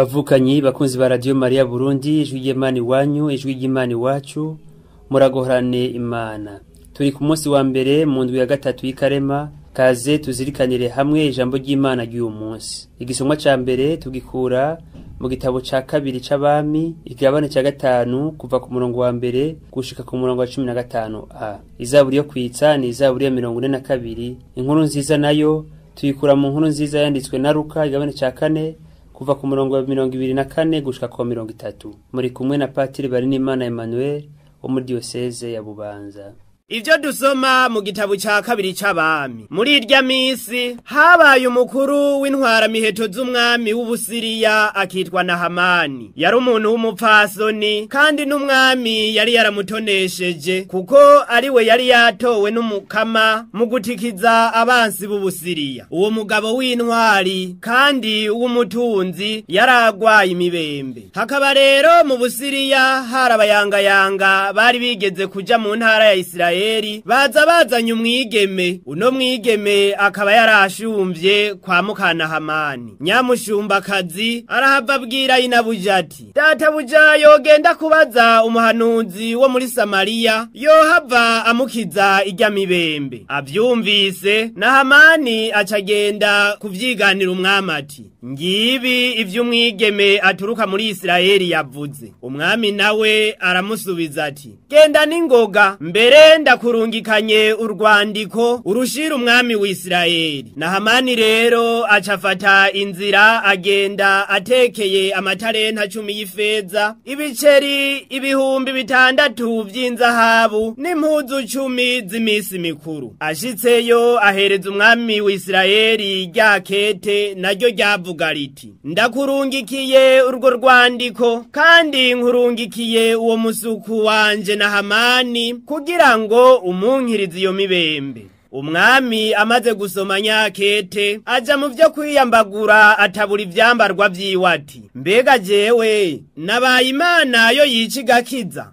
Bavukanyi bakunzi ba Radio Maria Burundi, ijwi ry'Imana iwanyu, ijwi ry'Imana iwacu, muragohorane Imana. Turi ku munsi wa mbere mu ndwi ya gatatu y'ikarema, kaze tuzirikanire hamwe ijambo ry'Imana ry'uyu munsi. Igisomwa ca mbere tugikura mu gitabo ca kabiri c'abami, igabane ca gatanu kuva ku murongo wa mbere gushika ku murongo wa 15a. Izaburi yo kwitsa ni izaburi ya 42. Inkuru nziza nayo tuyikura mu nkuru nziza yanditswe na Luka, igabane ca kane kuva ku murongo wa 24 gushika ku 30. Muri kumwe na Patiri Barinimana Emmanuel wo muri diocese ya Bubanza. Ivyo dusoma mu gitabo ca kabiri c'abami. Muri irya misi habaye umukuru w'intwara miheto z'umwami w'Ubusiriya akitwa Nahamani. Yari umuntu w'umupfasoni kandi n'umwami yari yaramutonesheje kuko ari we yari yatowe n'umukama mu gutikiza abansi b'Ubusiriya. Uwo mugabo w'intwari kandi w'umutunzi yaragwaye imibembe. Hakaba rero mu Busiriya hari abayangayanga bari bigeze kuja mu ntara ya Isirayeli, baza bazanye umwigeme. Uno mwigeme akaba yarashumvye kwa mukanahamani. Nyamushumbakazi arahava abwira inabuja ati: databuja yogenda kubaza umuhanuzi wo muri Samariya, yohava amukiza irya mibembe. Avyumvise Nahamani acagenda kuvyiganira umwami ati: ngibi ivy'umwigeme aturuka muri Isirayeli yavuze. Umwami nawe aramusubiza ati: genda n'ingoga, mbere ndakurungikanye urwandiko urushira umwami w'Isirayeli. Nahamani rero acafata inzira agenda atekeye amatalenta 10 y'ifeza, ibiceri 6,000 vy'inzahabu n'impuzu 10 z'imisi mikuru. Ashitseyo ahereza umwami w'Isirayeli rya kete, naryo ryavuga riti: ndakurungikiye urwo rwandiko kandi nkurungikiye uwo musuku wanje Nahamani kugira ngo umunkirize iyo mibembe. Umwami amaze gusoma nyakete aja mu vyo kwiyambagura, atabura ivyambarwa vyiwe ati: mbega jewe nabaye Imana yo yica igakiza,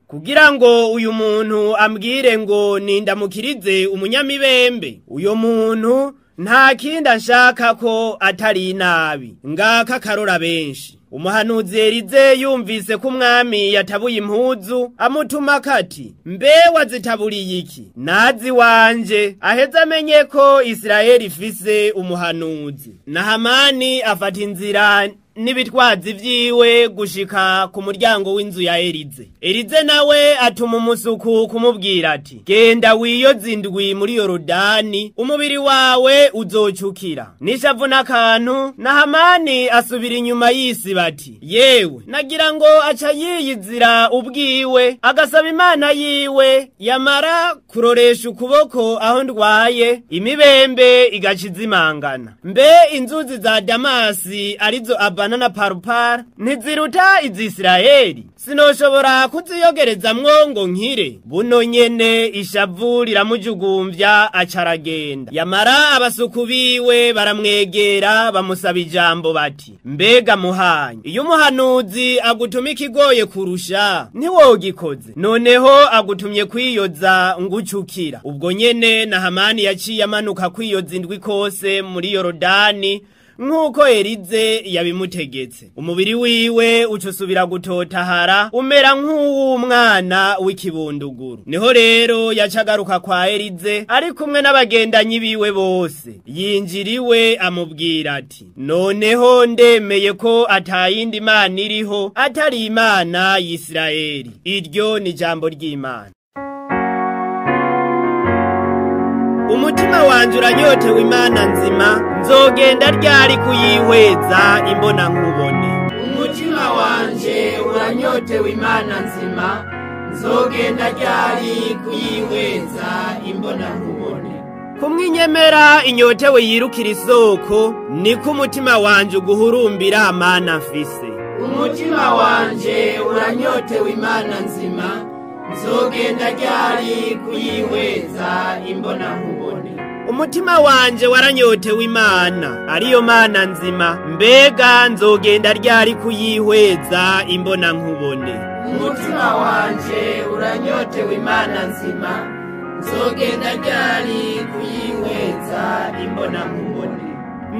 kugira ngo uyu muntu ambwire ngo nindamukirize umunyamibembe? Uyo muntu nta kindi anshaka ko atari inabi. Ngaka karora benshi. Umuhanuzi Elize yumvise ko umwami yatabuye impuzu, amutuma kati: mbe wazitaburiye iki? Nazi wanje aheze amenye ko Isirayeli ifise umuhanuzi. Nahamani afata inzira n'ibitwazi vyiwe gushika ku muryango w'inzu ya Elize. Elize nawe atuma umusuku kumubwira ati: genda wiyoze indwi muri Yorodani, umubiri wawe uzocukira. Nishavu n'akantu, Nahamani asubira inyuma y'isi bati: yewe nagira ngo aca yiyizira ubwiwe agasaba Imana yiwe, yamara kuroresha ukuboko aho ndwaye imibembe igaca izimangana. Mbe inzuzi za Damasi arizo Abana na Parupara ntiziruta iz'Isirayeli? Sinoshobora kuziyogerezamwo ngo nkire. Buno nyene ishavu riramujugumbya acaragenda. Yamara abasuku biwe baramwegera bamusaba ijambo bati: mbega muhanyi, iyo umuhanuzi agutuma ikigoye kurusha ntiwogikoze? Noneho agutumye kwiyoza ngucukira. Ubwo nyene Nahamani yaciye amanuka kwiyoza indwi kose muri Yorodani nk'uko Elize yabimutegetse. Umubiri wiwe ucusubira gutotahara umera nk'uw'umwana w'ikibunduguru. Niho rero yacagaruka kwa Elize ari kumwe n'abagendanyi biwe bose. Yinjiriwe amubwira ati: noneho ndemeye ko atayindi Imana iriho atari Imana y'Isirayeli. Iryo ni jambo ry'Imana. Umutima wanje uranyotewe Imana nzima, nzogenda ryari kuyihweza imbona nkubone? Umutima wanje uranyotewe Imana nzima, nzogenda ryari kuyihweza imbona nkubone? Kumwinyemera inyotewe yirukira isoko, niko umutima wanje uguhurumbira Mana mfise. Umutima wanje uranyotewe Imana nzima, nzogenda ryari kuyihweza imbona nkubone? Umutima wanje waranyotewe Imana, ariyo Mana nzima, mbega nzogenda ryari kuyihweza imbona nkubone? Umutima wanje uranyotewe Imana nzima, nzogenda ryari kuyihweza imbona nkubone?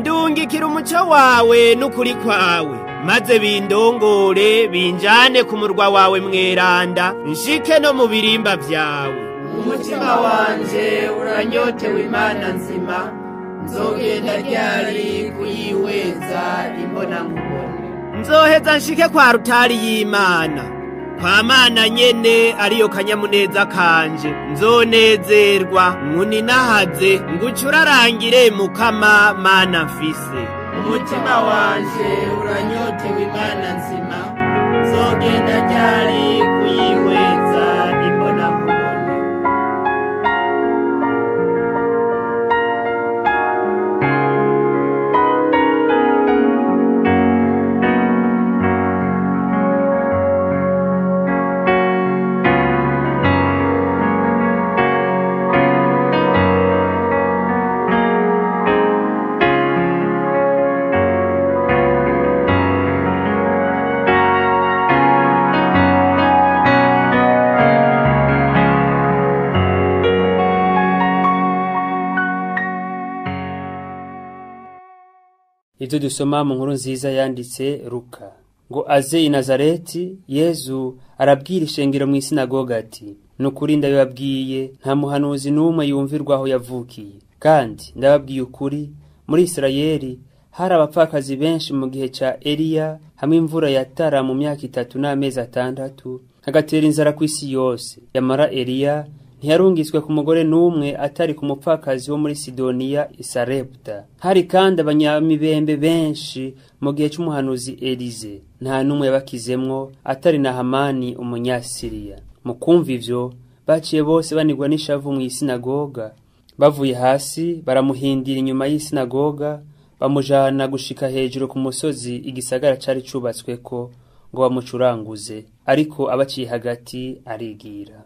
Ndungikira umuco wawe n'ukuri kwawe, Maze bindongore binjane ku murwa wawe mweranda, nshike no mu birimba vyawe. Umutima wanje uranyotewe Imana nzima, nzogenda ryari kuyihweza imbonankubone. Nzoheza nshike kwa rutari y'Imana, kwa Mana nyene ariyo kanyamuneza kanje. Nzonezerwa nkuninahaze, ngucurarangire Mukama Mana mfise. Umutima wanje uranyotewe Imana nzima, nzogenda ryari kuyihweza imbonankubone. Ivyo dusoma mu nkuru nziza yanditse Luka. Ngo aze i Nazareti, Yezu arabwira ishengero mw'isinagoga ati: Nukuri ndabibabwiye, nta muhanuzi n'umwe yumvirwa aho yavukiye. Kandi ndababwiye ukuri, muri Isirayeli hari abapfakazi benshi mu gihe ca Eliya, hamwe imvura yatara mu myaka 3 n'amezi 6, hagatera inzara kw'isi yose. Yamara Eliya ntiyarungiswe ku mugore n'umwe atari ku mupfakazi wo muri Sidoniya Isarepta. Hari kandi abanyamibembe benshi mu gihe c'umuhanuzi Elize, nta n'umwe yabakizemwo atari na Hamani umunyasiriya. Mu kumva ivyo, baciye bose banigwa n'ishavu mw'isinagoga. Bavuye hasi baramuhindira inyuma y'isinagoga, bamujana gushika hejuru ku musozi igisagara cari cubatsweko ngo bamucuranguze, ariko abaciye hagati arigira.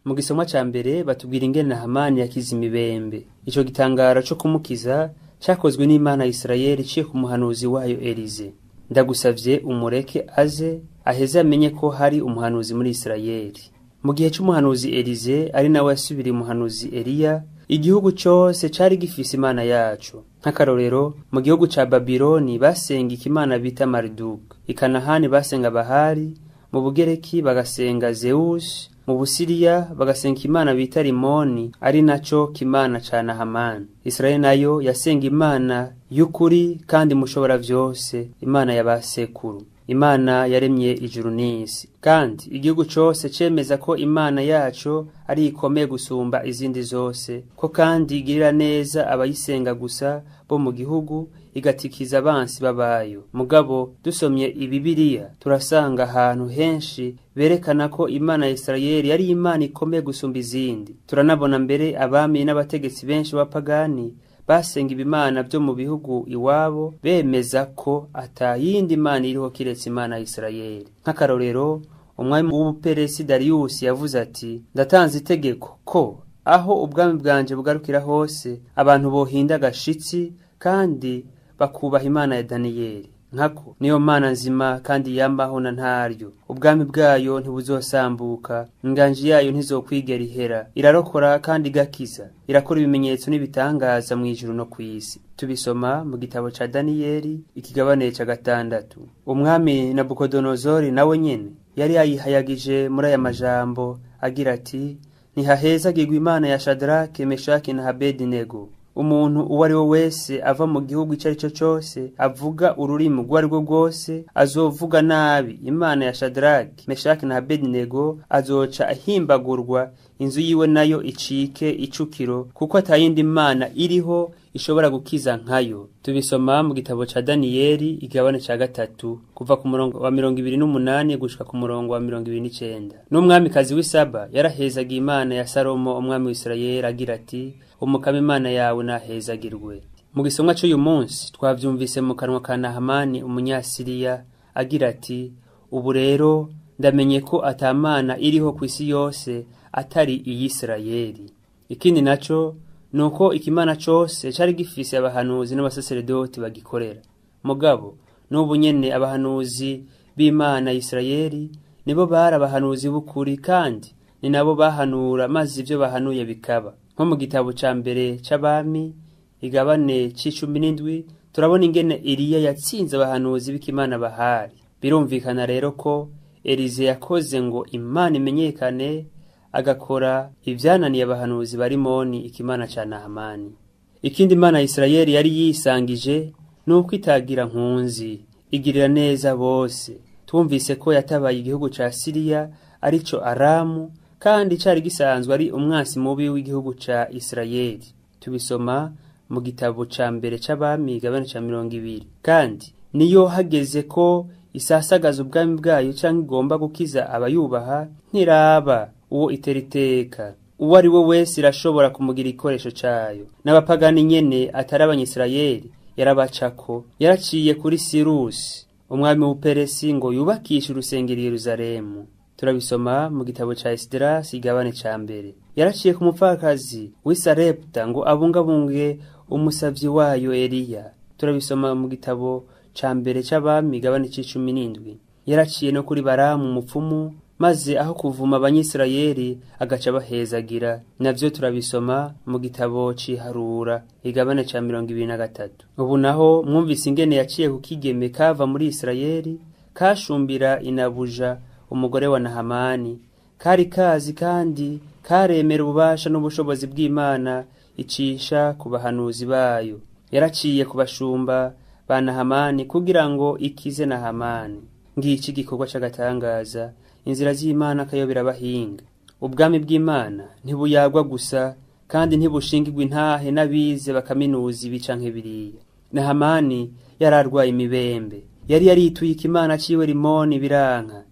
Mu gisomwa ca mbere batubwira ingene Nahamani yakize imibembe. Ico gitangaro co kumukiza cakozwe n'Imana ya Isirayeli iciye ku muhanuzi wayo Elize. Ndagusavye umureke aze aheze amenye ko hari umuhanuzi muri Isirayeli. Mu gihe c'umuhanuzi Elize, ari nawe yasubiriye umuhanuzi Eliya, igihugu cose cari gifise Imana yaco. Nk'akarorero, mu gihugu ca Babiloni basenga ikimana bita Marduk, i Kanahani basenga Bahari, mu Bugereki bagasenga Zeus, mu Busiriya bagasenga imana bita Rimoni, ari naco kimana ca Nahamani. Israeli nayo yasenga Imana y'ukuri kandi mushobora vyose, Imana y'abasekuru, Imana yaremye ijuru n'isi. Kandi igihugu cose cemeza ko Imana yaco ari ikomeye gusumba izindi zose, ko kandi igirira neza abayisenga gusa bo mu gihugu, igatikiza abansi babayo. Mugabo dusomye Ibibiriya turasanga ahantu henshi berekana ko Imana ya Isirayeli yari Imana ikomeye gusumba izindi. Turanabona mbere abami n'abategetsi benshi b'abapagani basenga ibimana byo mu bihugu iwabo, bemeza ko atayindi Imana iriho kiretse Imana ya Isirayeli. Nk'akarorero, umwami w'Ubuperesi Darius yavuze ati: Ndatanze itegeko ko aho ubwami bwanje bugarukira hose abantu bohinda agashitsi kandi bakubaha Imana ya Daniyeli. Nkako niyo Mana nzima kandi yambaho na ntaryo. Ubwami bwayo ntibuzosambuka, inganji yayo ntizokwigera ihera. Irarokora kandi igakiza, irakora ibimenyetso n'ibitangaza mu ijuru no kw'isi. Tubisoma mu gitabo ca Daniyeli ikigabane ca 6. Umwami Nabukodonozori nawe nyene yari yayihayagije muri aya majambo agira ati: Ntihahezagirwa Imana ya Shadrake, Meshaki na Abedinego. Umuntu uwo ari we wese ava mu gihugu ico ari cyo cose, avuga ururimi urwo ari rwo rwose, azovuga nabi Imana ya Shadrake, Meshaki na Abedinego, azoca ahimbagurwa, inzu yiwe nayo icike icukiro, kuko atayindi Mana iriho ishobora gukiza nkayo. Tubisoma mu gitabo ca Daniyeli igabane ca 3 kuva ku murongo wa 28 gushika ku murongo wa 29. N'umwamikazi w'Isaba yarahezaga Imana ya Salomo umwami w'Isirayeli agira ati: Umukama Imana yawe nahezagirwe. Mu gisomwa c'uyu munsi twavyumvise mu kanwa ka Nahamani umunyasiriya agira ati: Ubu rero ndamenye ko atamana iriho kw'isi yose atari iy'Isirayeli. Ikindi naco nuko ikimana cose cari gifise abahanuzi n'abasaseredoti bagikorera. Mugabo n'ubu nyene abahanuzi b'Imana y'Isirayeli nibo bari abahanuzi b'ukuri, kandi ni nabo bahanura maze ivyo bahanuye bikaba. Nko mu gitabo ca mbere c'Abami igabane c'17 turabona ingene Eliya yatsinze abahanuzi b'ikimana Bahari. Birumvikana rero ko Elize yakoze ngo Imana imenyekane, agakora ivyananiye abahanuzi barimoni ikimana ca Nahamani. Ikindi Imana ya Isirayeli yari yisangije nuko itagira nkunzi, igirira neza bose. Twumvise ko yatabaye igihugu ca Siriya arico Aramu, kandi cari gisanzwe ari umwansi mubi w'igihugu ca Isirayeli. Tubisoma mu gitabo ca mbere c'Abami igabane ca 20. Kandi niyo hageze ko isasagaza ubwami bwayo canke igomba gukiza abayubaha, ntiraba uwo itera iteka. Uwo ari we wese irashobora kumugira igikoresho cayo. N'abapagani nyene atari abanyisirayeli yarabacako. Yaraciye kuri Sirusi umwami w'Uperesi ngo yubakishe urusengero i Yerusalemu. Turabisoma mu gitabo ca Esidirasi igabane ca mbere. Yaraciye ku mupfakazi w'i Sarepta ngo abungabunge umusavyi wayo Eliya. Turabisoma mu gitabo ca mbere c'Abami igabane c'17. Yaraciye no kuri Baramu umupfumu, maze aho kuvuma abanyisirayeli agaca bahezagira. Navyo turabisoma mu gitabo c'iharura igabane ca 23. Ubu naho mwumvise ingene yaciye ku kigeme kava muri Isirayeli kashumbira inabuja umugore wa Nahamani. Kari kazi kandi karemera ububasha n'ubushobozi bw'Imana icisha ku bahanuzi bayo. Yaraciye ku bashumba ba Nahamani kugira ngo ikize Nahamani. Ngiki igikorwa c'agatangaza, inzira z'Imana akayobera abahinga. Ubwami bw'Imana ntibuyagwa gusa, kandi ntibushingirwa intahe n'abize bakaminuza ibi canke biriya. Nahamani yararwaye imibembe, yari yarituye ikimana ciwe Rimoni biranka.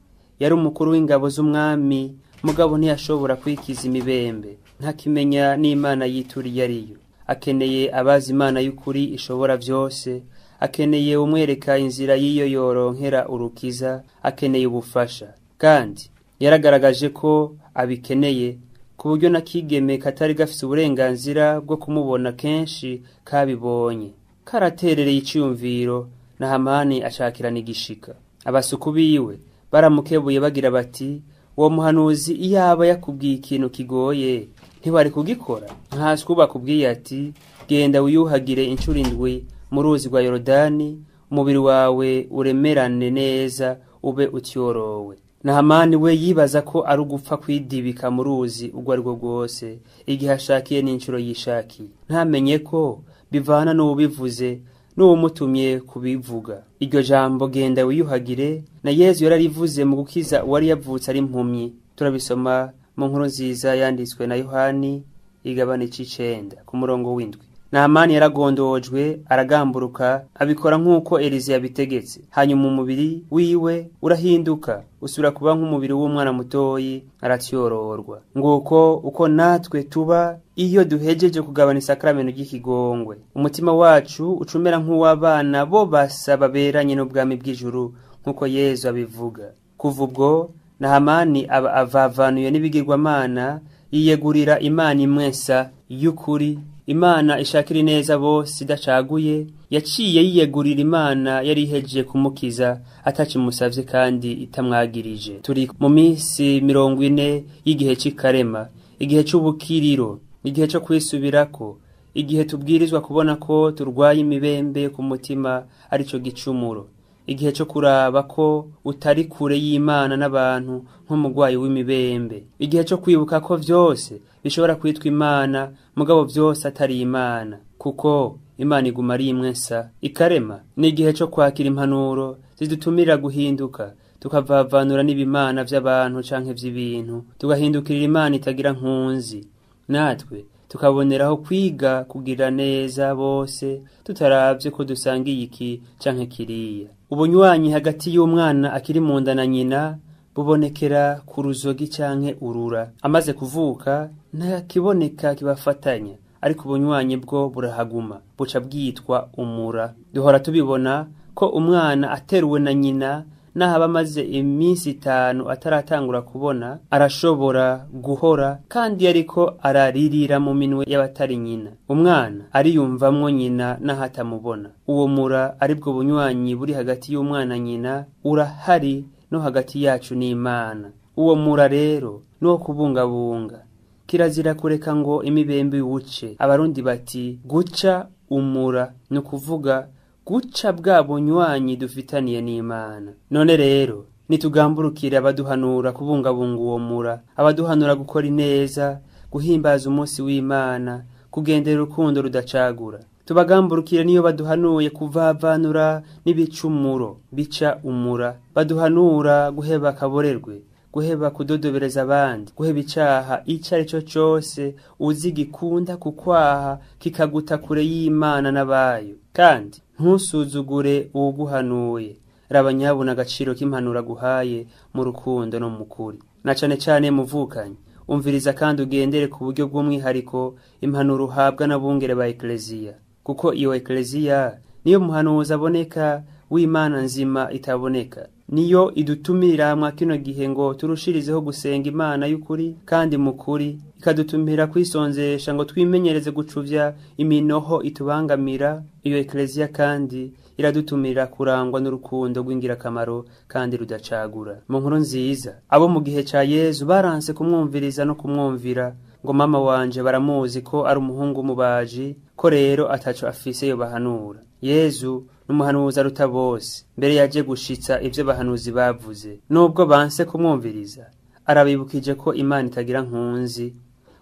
Yari umukuru w'ingabo z'umwami, mugabo ntiyashobora kwikiza imibembe, ntakimenya n'Imana yituriye ariyo. Akeneye abazi Imana y'ukuri ishobora vyose, akeneye umwereka inzira y'iyo yoronkera urukiza, akeneye ubufasha. Kandi yaragaragaje ko abikeneye, ku buryo na kigeme katari gafise uburenganzira bwo kumubona kenshi kabibonye. Karaterereye iciyumviro, Nahamani ashakirana igishika. Abasuku biwe baramukebuye bagira bati: uwo muhanuzi iyaba yakubwiye ikintu kigoye ntiwari kugikora? Nkaswe bakubwiye ati: genda wiyuhagire incuro 7 mu ruzi rwa Yorodani, umubiri wawe uremerane neza ube utyorowe. Nahamani we yibaza ko ari ugupfa kwidibika mu ruzi urwo ari rwo rwose igihe ashakiye n'incuro yishakiye. Ntamenye ko bivana n'uwubivuze n'uwumutumye kubivuga. Iryo jambo genda wiyuhagire na Yezu yararivuze mu gukiza uwari yavutse ari impumyi. Turabisoma mu nkuru nziza yanditswe na Yohani igabane c'9 ku murongo w'7. Nahamani yaragondojwe aragamburuka, abikora nk'uko Elize yabitegetse. Hanyuma umubiri wiwe urahinduka usubira kuba nk'umubiri w'umwana mutoyi, aratyororwa. Nguko uko natwe tuba iyo duhejeje kugabana isakramento ry'ikigongwe. Umutima wacu ucumera nk'uw'abana bo basaba beranye n'ubwami bw'ijuru, nk'uko Yezu abivuga. Kuva ubwo Nahamani aba avavanuye n'ibigirwamana, yiyegurira Imana imwesa y'ukuri, Imana ishakira ineza bose idacaguye. Yaciye yiyegurira Imana yari ihejeje kumukiza atakimusavye kandi itamwagirije. Turi mu minsi 40 y'igihe c'ikarema, igihe c'ubukiriro, igihe co kwisubirako, igihe tubwirizwa kubona ko turwaye imibembe ku mutima arico gicumuro, igihe co kuraba ko utari kure y'Imana n'abantu nk'umugwayi w'imibembe, igihe co kwibuka ko vyose bishobora kwitwa Imana mugabo vyose atari Imana, kuko Imana iguma ari imwe nsa. Ikarema ni igihe co kwakira impanuro zidutumira guhinduka, tukavavanura n'ibimana vy'abantu canke vy'ibintu, tugahindukirira Imana itagira nkunzi. Natwe tukaboneraho kwiga kugira neza bose, tutaravye ko dusangiye iki canke kiriya. Ubunywanyi hagati y'umwana akiri mu nda na nyina bubonekera ku ruzogi canke urura. Amaze kuvuka nta kiboneka kibafatanya, ariko ubunywanyi bwo burahaguma, buca bwitwa umura. Duhora tubibona ko umwana ateruwe na nyina Naho aba amaze iminsi 5 ataratangura kubona, arashobora guhora kandi ariko araririra mu minwe y'abatari nyina. Umwana ariyumvamwo nyina naho atamubona. Uwo mura aribwo bunywanyi buri hagati y'umwana nyina urahari no hagati yacu n'Imana. Uwo mura rero nuwo kubungabunga. Kirazira kureka ngo imibembe iwuce. Abarundi bati guca umura ni ukuvuga guca bwa bunywanyi dufitaniye n'Imana. None rero nitugamburukire abaduhanura kubungabunga uwo mura, abaduhanura gukora ineza, guhimbaza umunsi w'Imana, kugendera urukundo rudacagura. Tubagamburukire niyo baduhanuye kuvavanura n'ibicumuro bica umura, baduhanura guheba akaborerwe, guheba kudodobereza abandi, guheba icaha ico ari cyo cose uzi gikunda kukwaha kikaguta kure y'Imana n'abayo. Kandi ntusuzugure uwuguhanuye, raba nyabuna agaciro k'impanuro aguhaye mu rukundo no mu kuri. Na cane cane muvukanye, umviriza kandi ugendere ku buryo bw'umwihariko impanuro uhabwa n'abungere ba Ekleziya, kuko iyo Ekleziya niyo muhanuzi aboneka w'Imana nzima itaboneka. Niyo idutumira mwa kino gihe ngo turushirizeho gusenga Imana y'ukuri kandi mu kuri, ikadutumira kwisonzesha ngo twimenyereze gucuvya iminoho itubangamira. Iyo Ekleziya kandi iradutumira kurangwa n'urukundo rw'ingirakamaro kandi rudacagura. Mu nkuru nziza, abo mu gihe ca Yezu baranse kumwumviriza no kumwumvira, ngo mama wanje baramuzi ko ari umuhungu w'umubaji, ko rero ataco afise yo bahanura. Yezu n'umuhanuzi aruta bose, mbere yaje gushitsa ivyo bahanuzi bavuze. Nubwo banse kumwumviriza, arabibukije ko Imana itagira nkunzi,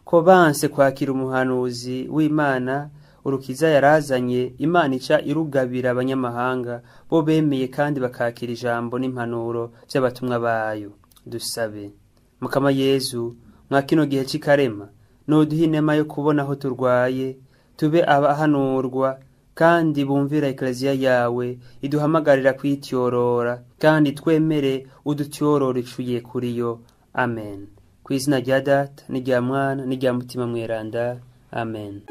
ko banse kwakira umuhanuzi w'Imana urukiza yarazanye. Imana ica irugabira abanyamahanga bo bemeye kandi bakakira ijambo n'impanuro vy'abatumwa bayo. Dusabe. Mukama Yezu, mwa kino gihe c'ikarema, nuduhe inema yo kubona aho turwaye, tube abahanurwa kandi bumvira Ekleziya yawe iduhamagarira kwityorora, kandi twemere udutyorora icuye kuri yo. Amen. Kw'izina rya Data n'irya Mwana n'irya Mutima Mweranda. Amen.